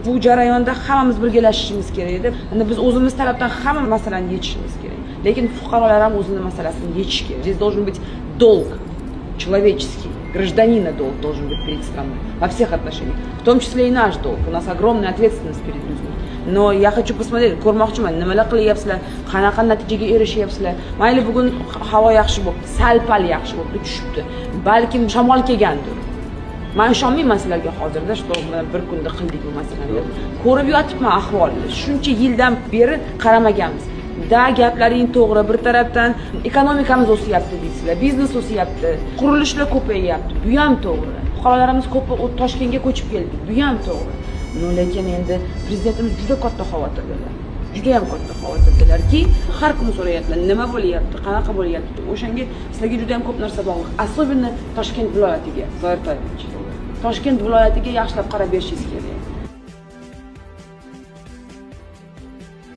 Bu jarayonda hammamiz birgalashishimiz kerak edi. Endi biz o'zimiz tarafdan hamma masalani yechishimiz kerak, lekin fuqarolar ham o'zini masalasini yechishi kerak. Здесь должен быть долг человеческий, гражданина, долг должен быть перед страной во всех отношениях, в том числе и наш долг. У нас огромная ответственность перед людьми. Но я хочу посмотреть, ko'rmoqchiman, nimalar qilyapsizlar, qanaqa natijaga erishyapsizlar. Mayli, bugun havo yaxshi bo'libdi, sal pal yaxshi bo'libdi, tushibdi. Balkim shamol kelgandir. Man ishonmayman sizlarga hozirda, что bir kunda qildik bu masalani deb. Ko'rib yotibman ahvolni. Shuncha yildan beri qaramaganmiz. Да, gaplaring to'g'ri. Bir tarafdan ekonomikamiz o'syapti deysizlar, biznes o'syapti, qurilishlar ko'payyapti. Bu ham to'g'ri. Fuqarolarimiz ko'pi Toshkentga ko'chib keldi. Bu ham to'g'ri. Но lekin endi prezidentimiz juda katta xavotirdalar. Juda ham katta xavotirdalarki, har kuni so'rayaptilar, nima bo'lyapti, qanaqa bo'lyapti deb. O'shanga sizlarga juda ham ko'p narsa bog'liq. Особенно Toshkent viloyatiga, Zoir Toyevich. Toshkent viloyatiga yaxshilab qarab berishingiz kerak.